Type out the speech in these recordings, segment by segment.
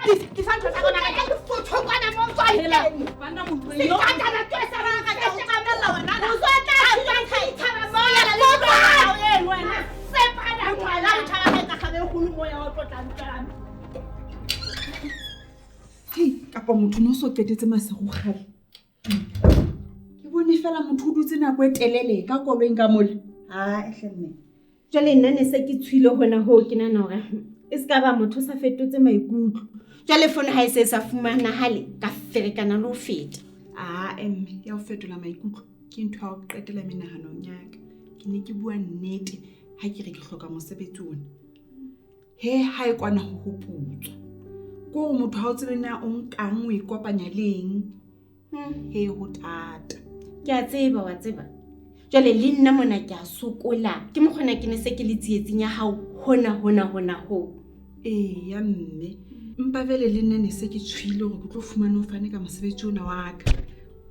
Tlisa ntho tsa rona ka difotho kwana mo tswang teng. Sethatana ke sa ba ka tla utlwela wena. O tswa tla tshaba moya le wena. Sepana ngwana o tshaba ka tsa gabe golo moya o tlo tla utlwela. Hei, kapa motho no so qetetse masego gale. Ke bone fela motho o dutse nako e telele ka koloing ka mole. Ha ehle mme. Jwale nna ne se ke tshwile hona hoo ke nahana hore e se ka ba motho o sa fetotse maikutlo. Jwale fono ha e se e sa fumanahale ka ferekana le ho feta. Aa mme ya ho fetola maikutlo ke ntho ya ho qetela menahanong ya ka. Ke ne ke bua nnete ha ke re ke hloka mosebetsi ona. He ha e kwana ho ho putswa. Ke hore motho ha o tsebe na o nkang o ikopanya le eng. He ho thata. Ke a tseba wa tseba. Jwale le nna mona ke a sokola. Ke mokgona ke ne se ke le tsietsing ya hao hona hona hona ho. Eya mme. Empa jwale le nna ne se ke tshohile hore ke tlo fumana o fane ka mosebetsi ona wa ka.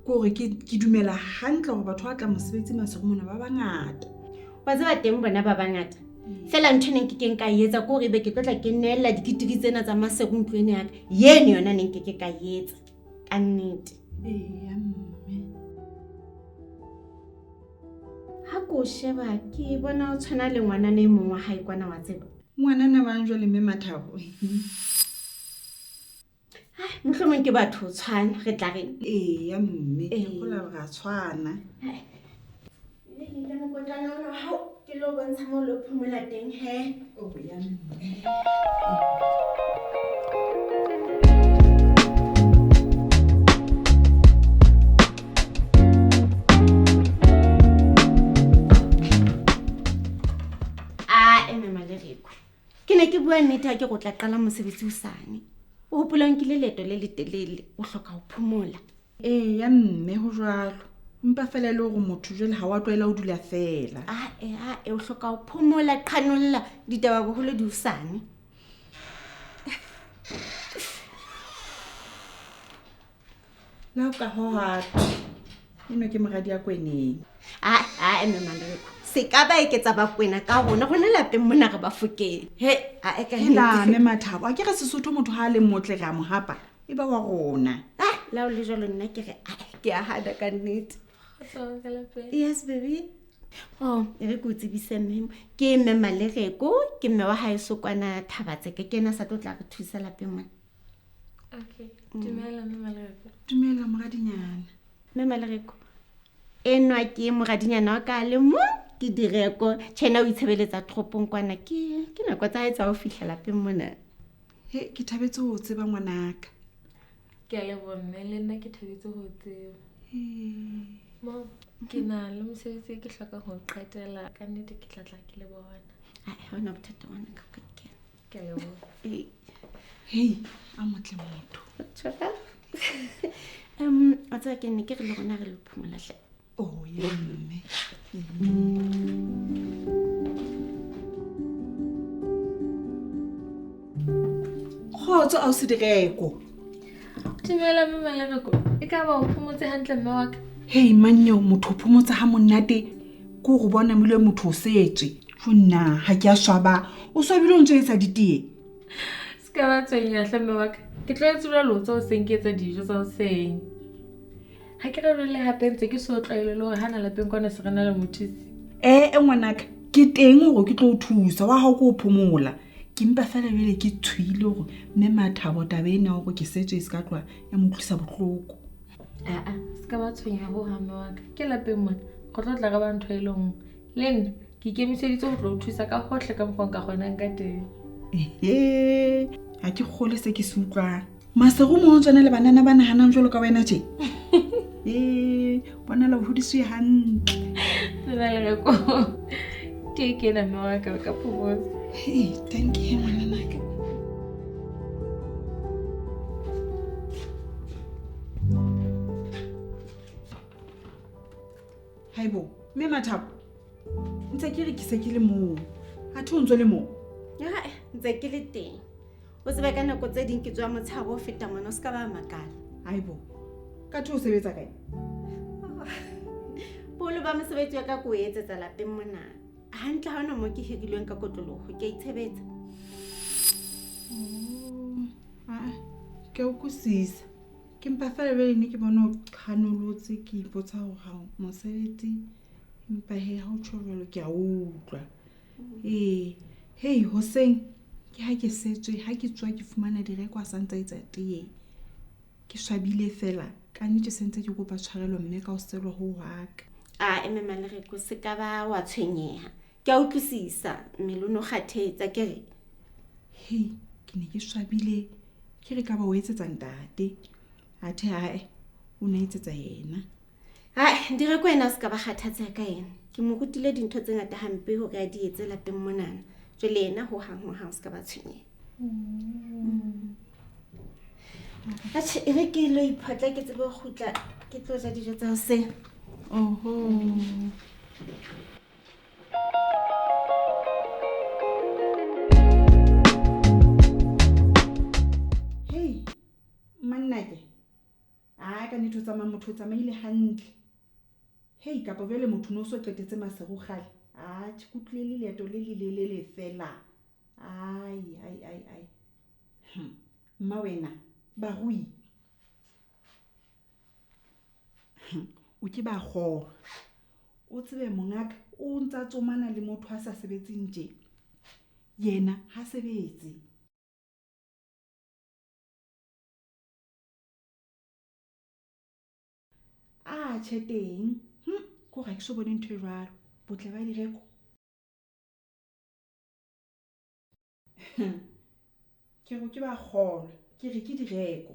Ke hore ke dumela hantle hore batho ba tla mosebetsi Maseru mona ba bangata. Wa tseba teng bona ba bangata. Fela ntho e neng ke keng ka e etsa ke hore ebe ke tlo tla ke neella dikitiki tsena tsa Maseru ntlo ena ya ka. Yeno yona neng ke ke ka e etsa. Ka nnete. Eya mme. Ha ke o sheba ke bona o tshwana le ngwanana e mong wa hae kwana wa tseba. Ngwanana mang jwale mme Mathabo? Mohlomong ke batho ho tshwana re tla reng? Eya mme, ke kgolwa hore ra tshwana. Mme ke nke mokotlana ona wa hao ke lo bontsha moo lo phomola teng he. Oh ya mme. A eme Malereko. Ke ne ke bua nnete ha ke re o tla qala mosebetsi hosane. O hopola o nkile leeto le letelele, o hloka ho phomola. Eya mme ho jwalo. Empa fela e le hore motho jwale ha wa tlwaela ho dula fela. Ae, ae, o hloka ho phomola, qhanolla ditaba boholo di hosane. Le ha o ka hoha thwe, eno ke moradi ya Kweneng. Ae, ae, mme Malereko. Se ka ba eketsa ba kwena ka rona, rona lapeng mona re ba fokeng. He, ae ka Hela, nnete. mme Mathabo, a ke re Sesotho motho ha a le motle re a mo hapa, e ba wa rona. Ah, le ha o le jwalo nna ke re, ae, ke a hana ka nnete. Kgotso, ka lapeng. Yes, baby. Oh, e re ke o tsebise mme. Ke mme Malereko, ke mme wa haeso kwana Thabatseke, ke ena a sa tlo tla re thusa lapeng mona. Okay. Dumela mme Malereko. Dumela moradinyana. Mme Malereko, enwa ke moradinyana wa ka le mong ke Direko. Tjhena o itshebeletsa toropong kwana. Ke nako tsa hae tsa ho fihla lapeng mona. He, ke thabetse ho tseba ngwanaka. Ke a leboha mme, le nna ke thabetse ho tseba. Mom, ke na le mosebetsi e ke hlokang ho qetela. Ka nnete ke tla tla ke le bona. Ai, ha hona bothata ngwanaka, o ka kena. Ke a leboha. Ee. Hei, a motle motho. Tjha. Wa tseba ke nne ke re le rona re lo phomola hle. Oh, ya mme. Kgotso ausi Direko. Dumela mme Malereko. E ka ba o phomotse hantle mme wa ka? Hei mannyo, motho o phomotse ha monate. Ke hore bona mole motho o setswe. Jo nna, ha ke a swaba. O swabile o ntso etsa ditee. Se ka ba tshwenya hle mme wa ka. Ke tlwaetse jwale ho tswa hoseng ke etsa dijo tsa hoseng. Ha ke re jwale hape ntse ke so tlwaele le hore hana lapeng kwana se re na le mothusi. Ee ngwanaka, ke teng hore ke tlo o thusa, wa hao ke ho phomola. Ke mpa fela jwale ke tshohile hore mme Mathabo taba ena ya hore ke setswe e se ka tloha ya mo utlwisa bohloko. Aa, se ka ba tshwenya hohang mme wa ka. Ke lapeng mona, re tlo tla re ba ntho e le nngwe. Le nna, ke ikemiseditse ho tlo o thusa ka hohle ka mokgwa o nka kgonang ka teng. Ehe, ha ke kgolwe se ke se utlwang. Maseru mo tswana le banana ba nahanang jwalo ka wena tje. Ee, bonala o hodiswe hantle. Tsena Lereko. Ke ke ena mme wa ka ka phomotse. Hey, thank you ngwananaka. Haibo, mme Mathabo, ntse ke re ke se ke le moo. Athe o ntso le moo? Hae, ntse ke le teng. O tsebe ka nako tse ding ke tswa motshehare o feta mona, o se ka ba makala. Haibo, ka the o sebetsa kae? Boholo ba mosebetsi wa ka ke o etsetsa lapeng mona. Hantle ha hona moo ke hirilweng ka kotloloho, ke a itshebetsa. Oh. Aa, ke a utlwisisa. Ke mpa fela jwale ne ke bona o qhanolotse ke ipotsa hore ha mosebetsi empa he ha o tjho jwalo ke a utlwa. Ee, hei hoseng ke ha ke setswe ha ke tswa ke fumana direko a santse a etsa teye. Ke swabile fela ka nnete sentse ke kopa tshwarelo mme ka ho selwa ho wa ka. A eme Malereko se ka ba wa tshwenyeha. Ke a utlwisisa mmele o no kgathetsa ke re. Hei, ke ne ke swabile ke re ka ba o etsetsa ntate. Athe ae, o ne etsetsa yena. Hai, Direko ena o se ka ba kgathatseha ka yena. Ke mo rutile dintho tse ngata hampe hore a di etse lapeng monana. Jwale yena ho hang ho hang o se ka ba tshwenyeha. Atjhe, e re ke lo iphotla ke tsebe ho kgutla ke tlo ja dijo tsa hoseng. Oho. Hei, mannake. A ka nnete o tsamaya motho o tsamaile hantle. Hei, kapa jwale motho no so qetetse maseru kgale. Atjhe, ke utlwile le leeto le lelelele fela. Ai, ai, ai, ai. Mma wena, barui. O ke ba kgolwa. O tsebe mongaka o ntsa tsomana le motho a sa sebetseng tje. Yena ha sebetse. A tjhe teng. Ko ga ke so bone ntho e jwalo. Botle ba direko. Ke re ke ba kgolwa, ke re ke direko.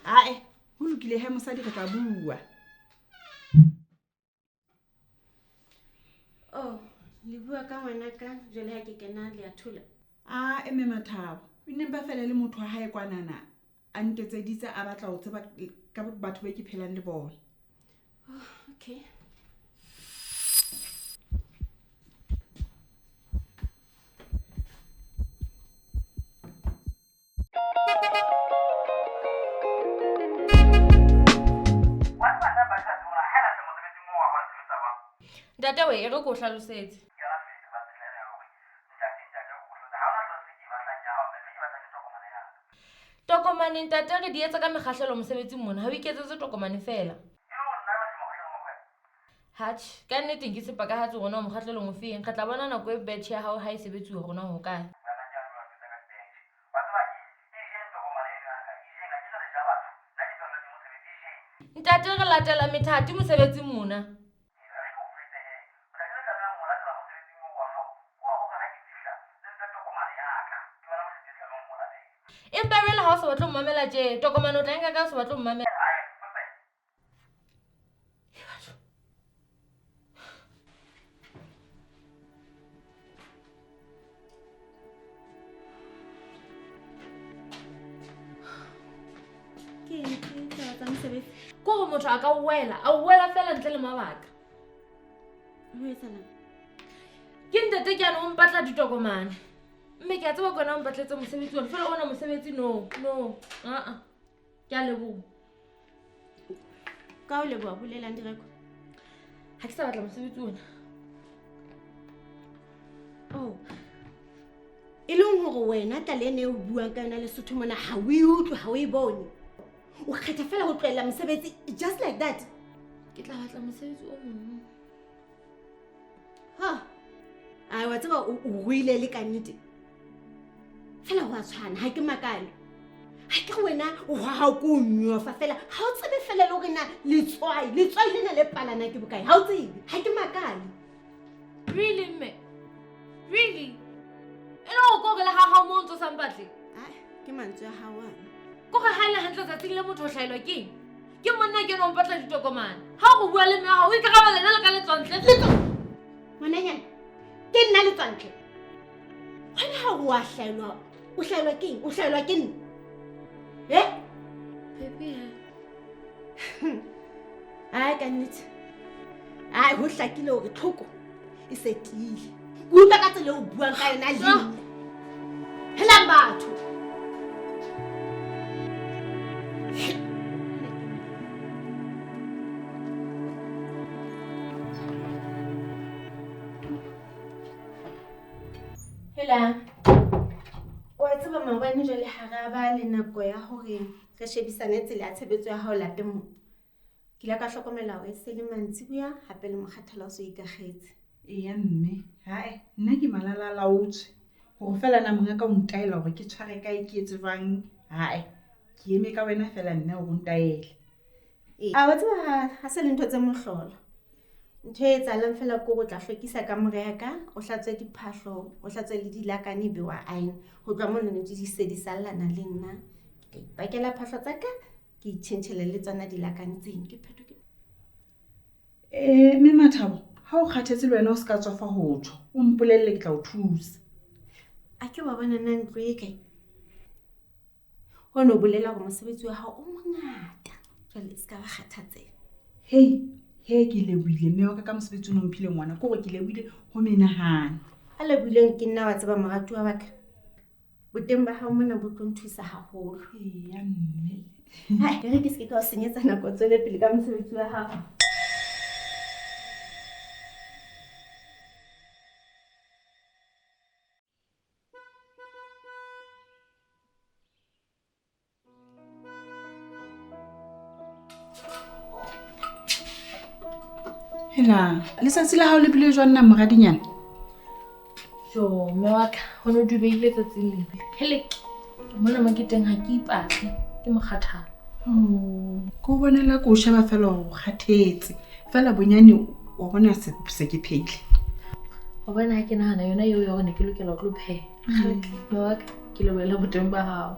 Ae, ho lokile he mosadi re tla bua. Oh, le bua ka ngwana ka jwale ha ke kena le a thola. A eme Mathabo, o ne ba fela le motho wa hae kwanana a ntetseditse a batla ho tseba ka batho be ke phelang le bona. Oh, okay. Ntate we, e re ko hlalosetse. Tokomane ntate re di etsa ka mekgahlelo mosebetsing mona, ha o iketsetse tokomane fela. Hatjhe, ka nnete nke se pakahatse hore na o mokgahlelong o feng. Re tla bona nako e batch ya hao ha e sebetsuwa hore na ho kae. Ntate re latela methati mosebetsing mona. Empa jwale ha o sa batle ho mmamela tje, tokomane o tla nka ka o sa batle ho mmamela. Ke eng ke taba tsa mosebetsi? Ke hore motho a ka wela, a wela fela ntle le mabaka. Ho etsahalang? Ke ntate ke ane o mpatla ditokomane. Mme ke a tseba kona o mpatletse mosebetsi ona, fela ona mosebetsi no, no. A-a. Ke a leboha. Ka o leboha bolelang Direko? Ha ke sa batla mosebetsi ona. Oh. E leng hore wena tlale ene o buang ka yona Lesotho mona ha o e utlwe, ha o e bone. O kgetha fela ho tlohella mosebetsi just like that. Ke tla batla mosebetsi o mong. Ha. Ai, wa tseba o ruile le ka nnete. Fela ho a tshwana, ha ke makale. Ha ke re wena o ha o ko o nyofa fela, ha o tsebe fela le hore na letswai, letswai lena le palana ke bokae. Ha o tsebe, ha ke makale. Really mme? Really? E le hore ko re le ha hao mo ntso sa mpatle? Ai, ke mantswe a hao ana. Ko re ha e le hantle tsatsing le motho o hlaelwa ke eng? Ke monna ke ena o mpatla ditokomane. Ha o bua le mme wa hao, o ikarabella jwalo ka letswantle. Letswa. Ngwananyana, ke nna letswantle. Hona ha o a hlaelwa, o hlaelwa ke eng? O hlaelwa ke nna? Eh? Pepe he. Ai, ka nnete. Ai, ho hlakile hore tlhoko e se tiile. Ke utlwa ka tsela eo o buang ka yona le nna. Helang batho. Helang. Maobane jwale ha ra ba le nako ya hore re shebisane tsela ya tshebetso ya hao lapeng mo. Ke ile ka hlokomela hore e se le mantsiboya hape le mokgathala o so ikakgetse. Eya mme, hae nna ke malala a laotswe hore fela na monga ka o ntaela hore ke tshware kae ke etse jwang. Hae, ke eme ka wena fela mme hore o ntaele. Ee. A wa tseba ha se le ntho tse mohlolo. Ntho e etsahalang fela ke hore o tla hlwekisa kamore ya ka, o hlatswe diphahlo, o hlatswe le dilakane ebe wa aena. Ho tloha mono ne di se di sallana le nna. Ke tla ipakela phahlo tsa ka, ke itjhentjhele le tsona dilakane tseno. Ke phetho ke. Mme Mathabo, ha o kgathetse le wena o se ka tswafa ho tjho, o mpolelle ke tla o thusa. A ke wa bona na ntlo e kae? Ho no bolela hore mosebetsi wa hao o mongata. Jwale e se ka ba kgathatseha. Hei, he ke lebohile mme wa ka ka mosebetsi o no mphile ngwana, ke hore ke lebohile ho menahane. A lebohileng ke nna wa tseba moratuwa wa ka. Boteng ba hao mona bo tlo nthusa haholo. Eya mme. Hai, e re ke se ke ka o senyetsa nako, tswele pele ka mosebetsi wa hao. Hela, letsatsi la hao le bile jwang na moradinyana? Jo, mme wa ka, ho no dubehile tsatsing lena. Hele, mona mo ke teng ha ke ipatle, ke mokgathala. Oh, ke o bonela ke o sheba fela hore o kgathetse. Fela bonyane wa bona se ke phehile. Wa bona ha ke nahana yona eo ya hore ne ke lokela ho tlo pheha. Kgale, mme wa ka, ke lebohela boteng ba hao.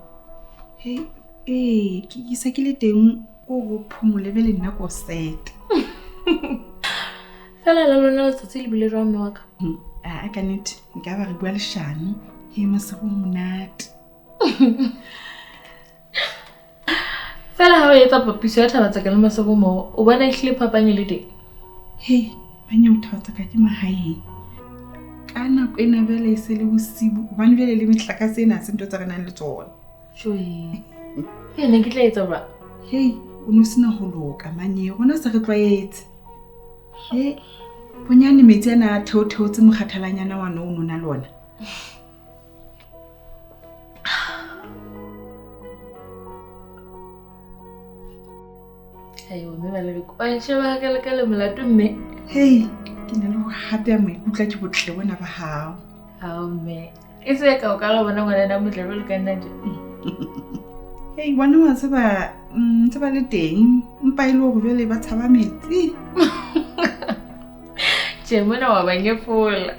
Hei, ee, ke se ke le teng ko ho phomole be le nna ko sete. Fela la lona letsatsi le bile jwang mme wa ka? A ka nnete, nka ba re bua leshano. He, mosebo o monate. Fela ha o etsa papiso ya thaba tsaka le masebo moo, o bona ehlile phapang e le teng? Hei, manye o thaba tsaka ke mahaeng. Ka nako ena jwale e se le bosibu, hobane jwale le metlakase ena ha se ntho tse re nang le tsona. Jwee. He, ne ke tla etsa jwang? Hei, o no sena ho loka manye, rona se re tlwaetse. He, bonyane metsi ana a theotheotse mokgathalanyana wa no o nona le ona. Aiwa, mme ba leloko. Wa nsheba ha ka le ka le molato mme. Hei, ke na le ho hapeha maikutlo ke botle bona ba hao. Hao mme. E se ka o ka la bona ngwana na motle jwalo ka nna tje. Hei, bona wa tseba, tseba le teng, empa e le hore jwale ba tshaba metsi. Tjhe, mona wa ba nyefola.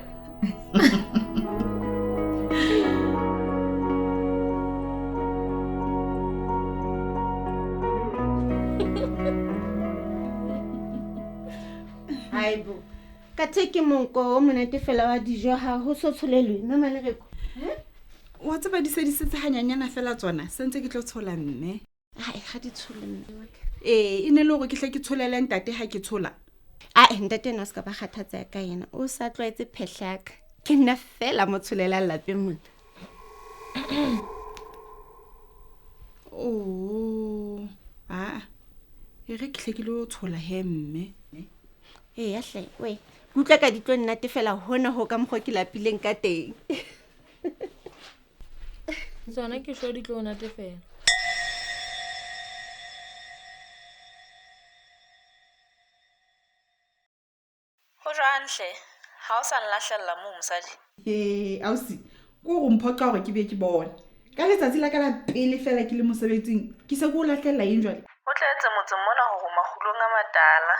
Haibo. Ka the ke monko o monate fela wa dijo ha ho so tsholelwe mme Malereko. Wa tseba di se di setse hanyanyana fela tsona, se ntse ke tlo tshola mme. Hai, ha di tshole mme wa ka. Ee, e ne le hore ke hle ke tsholele ntate ha ke tshola. Ae, ntate ena o se ka ba kgathatseha ka yena, o sa tlwaetse phehla ya ka. Ke nna fela mo tsholelang lapeng mona. Oh, aa, e re ke hle ke lo tshola he mme. Eya hle, we, ke utlwa ka di tlo nnatefela hona ho ka mokgwa ke lapileng ka teng. Tsona ke sure di tlo natefela. Ho jwang hle? Ha o sa nlahlella moo mosadi? He, ausi, ke hore mphoqa hore ke be ke bone. Ka letsatsi la ka la pele fela ke le mosebetsing, ke se ke o lahlella eng jwale? Ho tletse motseng mona hore makgulong a matala,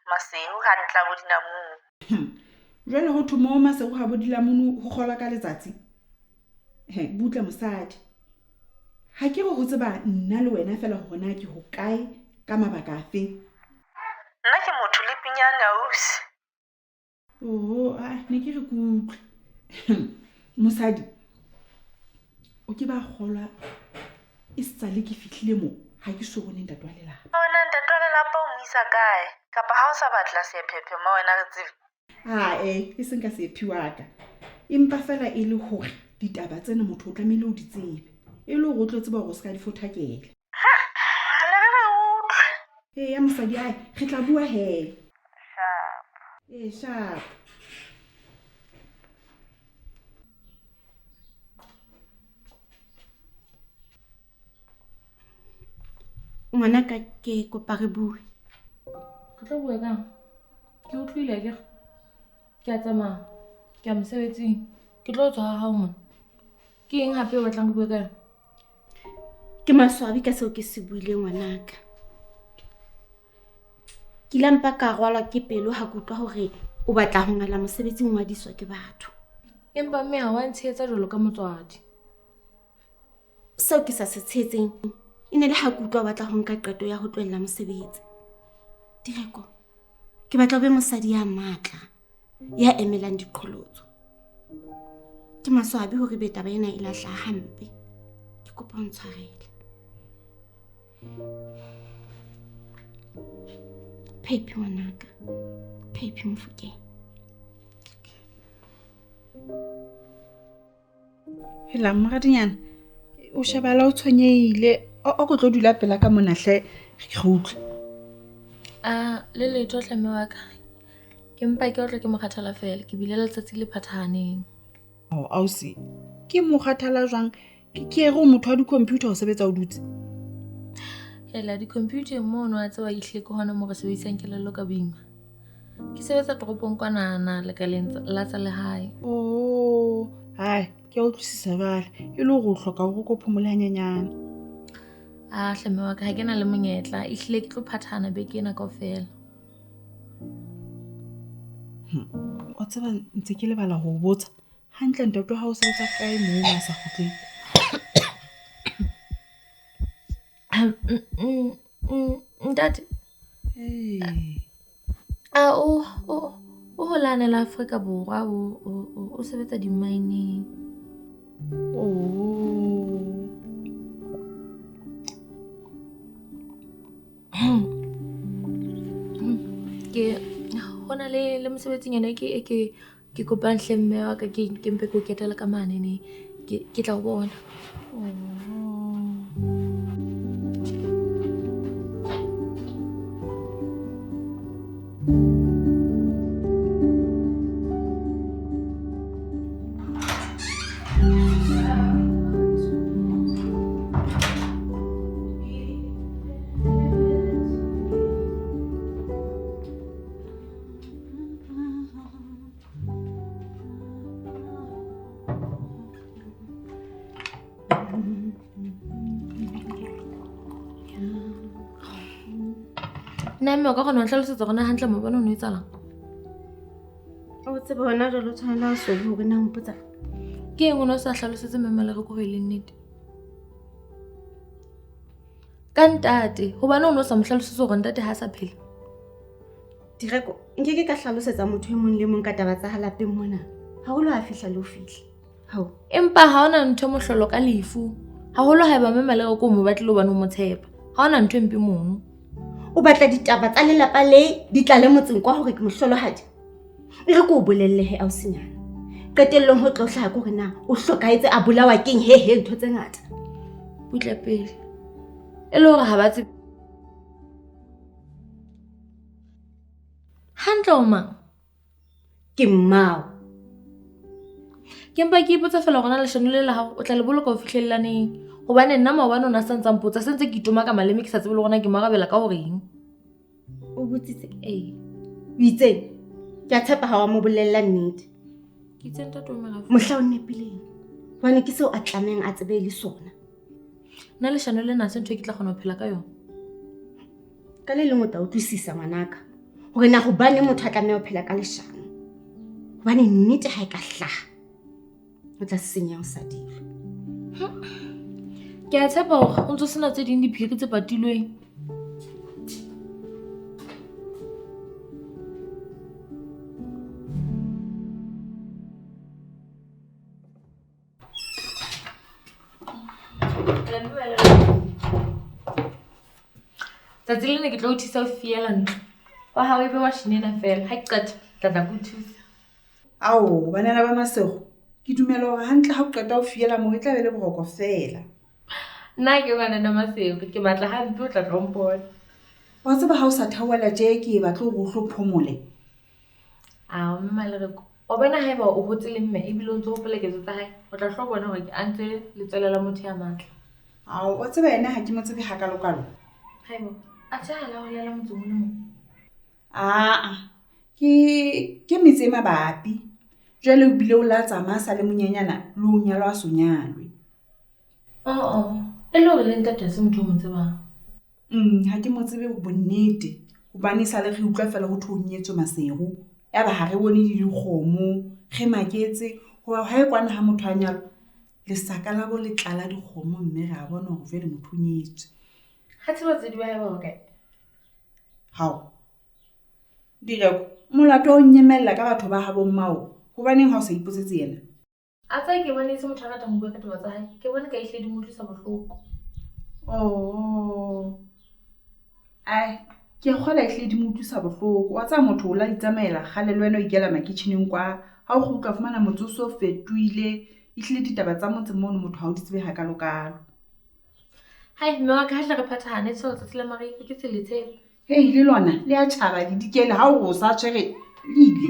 Maseru ha ntla bo dinamune. Jwale ho thwe moo Maseru ha bo dilamunu ho kgolwa ka letsatsi. He, butle mosadi. Ha ke re ho tseba nna le wena fela hore na ke hokae ka mabaka afe. Nna ke motho le pinyane ausi. Oho, a ne ke re ke utlwe. Mosadi, o ke ba kgolwa e sale ke fihlile mo, ha ke so bone ntate wa lelapa. Wena ntate wa lelapa o mo isa kae? Kapa ha o sa batla sephephe ma wena re tsebe? Ae, e seng ka sephi wa ka. Empa fela e le hore ditaba tsena motho o tlamehile o di tsebe. E le hore o tlo tseba hore o se ka di fothakela. Ha, le re re utlwe. Eya mosadi, ae, re tla bua he. Sharp. Ee, sharp. Ngwanaka ke kopa re bue. Re tlo bua kang? Ke utlwile akere. Ke a tsamaya. Ke ya mosebetsing. Ke tlo tswa ha hao mona. Ke eng hape o batlang re bue ka yona? Ke maswabi ka seo ke se buileng ngwanaka. Ke ile mpa ka rwalwa ke pelo ha ke utlwa hore o batla ho ngala mosebetsing wa diswa ke batho. Empa mme ha wa ntshehetsa jwalo ka motswadi. Seo ke sa se tshehetseng e ne le ha ke utlwa o batla ho nka qeto ya ho tlohella mosebetsi. Direko, ke batla o be mosadi ya matla, ya emelang diqholotso. Ke maswabi hore ebe taba ena e lahla hampe. Ke kopa o ntshwarele. Phephi ngwanaka. Phephi Mofokeng. Hela moradinyana, o shebala o tshwenyehile. O ko tlo dula pela ka mona hle, re utlwe. A le letho hle mme wa ka. Ke mpa ke otlwa ke mokgathala fela, ke bile letsatsi le phathahaneng. Oh, ausi, ke mokgathala jwang? Ke re o motho wa di-computer o sebetsa o dutse. Hela di-computer mono a tseba ehlile ke hona mo re sebedisang kelello ka boima. Ke sebetsa toropong kwanana lekaleng la tsa lehae. Oh, hai, ke a utlwisisa jwale. E le hore o hloka hore o ko phomole hanyenyane. A hle mme wa ka, ha ke na le monyetla, ehlile ke tlo phathahana beke ena kaofela. O tseba ntse ke lebala ho o botsa. Hantle ntate wa hao o sebetsa kae moo a sa kgutleng? Ntate. Ee. A o ho lane la Afrika Borwa, o sebetsa di-mining. Oh. Ke hona le mosebetsing ena ke ke kopang hle mme wa ka ke mpe ke o ketela ka mane ne ke tla o bona. Nna mme o ka kgona ho nhlalosetsa hore na hantle maobane o no etsahalang? O tsebe hona jwale o tshwanela ho sobe hore na o mpotsa. Ke eng o ne o sa hlalosetse mme Malereko hore e le nnete? Ka ntate, hobane o ne o sa mo hlalosetse hore ntate ha a sa phela. Direko, nkeke ka hlalosetsa motho e mong le mong ka taba tsa ha lapeng mona. Haholo ha fihla le ho fihla. Hao. Empa ha hona ntho e mohlolo ka lefu. Haholo haeba mme Malereko o mo batlile hobane o mo tshepa. Ha hona ntho e mpe mono. O batla ditaba tsa lelapa le di tlale motseng kwa hore ke mohlolohadi. E re ke o bolelle he ausinyana. Qetellong ho tlo hlaha ke hore na o hlokahetse a bolawa keng he he ntho tse ngata. Butle pele. E le hore ha ba tsebe. Hantle o mang? Ke mmao. Ke mpa ke ipotsa fela hore na leshano le la hao o tla le boloka ho fihlellaneng. Hobane nna maobane o na sa ntsa mpotsa, se ntse ke itoma ka maleme ke sa tsebe le hore na ke mo arabela ka horeng. O botsitse? Ee. O itseng? Ke a tshepa ha wa mo bolella nnete. Ke itse ntate o merafo. Mohla o nepileng. Hobane ke seo a tlamehang a tsebe le sona. Nna leshano lena se ntho e ke tla kgona ho phela ka yona. Ka le leng o tla utlwisisa ngwanaka hore na hobane motho a tlameha ho phela ka leshano. Hobane nnete ha e ka hlaha, o tla senya o sa dilo. Ke a tshepa hore o ntso sena tse ding diphiri tse patilweng. Tsatsi lena ke tlo o thusa ho fiela ntlo. Wa hao e be wa shinena fela. Ha ke qeta, tla tla ke o thusa. Ao, banana ba Masego, ke dumela hore hantle ha o qeta ho fiela moo e tla be le boroko fela. Nna ke banana Masego, ke batla hampe o tla tlo mpona. Wa tseba ha o sa theohela tje ke e batle hore o hlo phomole. Ao, mme Malereko, o bona haeba o hotse le mme ebile o ntso hopola ketso tsa hae, o tla hlo bona hore ke a ntse letswele la motho ya matla. Ao, o tseba yena ha ke mo tsebe hakalokalo. Haibo, athe ha la holela motseng o le mong. Aa, ke metse e mabapi. Jwale o bile o la tsamaya sa le monyenyana le o nyalwa a so nyalwe. Oo, e le hore le ntate ha se motho o mo tsebang. Ha ke mo tsebe bonnete. Hobane esale re utlwa feela ho thwe o nyetswe Maseru. Ya ba ha re bone le dikgomo, re maketse hoba ha e kwana ha motho a nyalwa, lesaka la bo le tlala dikgomo mme re a bona hore jwale motho o nyetswe. Ha tseba batswadi ba hae ba hokae? Hao. Direko, molato wa ho nyemella ka batho ba habo mmao, hobaneng ha o sa ipotsetse yena? A tseba ke bone e se motho a ratang ho bua ka taba tsa hae. Ke bone ka ehlile di mo utlwisa bohloko. Oh. Ai, ke a kgolwa ehlile di mo utlwisa bohloko. Wa tseba motho o la itsamaela kgale le wena o ikela makitjheneng kwa. Ha o kgutla o fumana motse o so fetohile. Ehlile ditaba tsa motse mono motho ha o di tsebe hakalokalo. Hai, mme wa ka ha hle re phathahane tshwere tsatsi la mariha ke tsele tshepe. Hei, le lona le a tjhaba le dikele ha o re o sa tshwere le ile.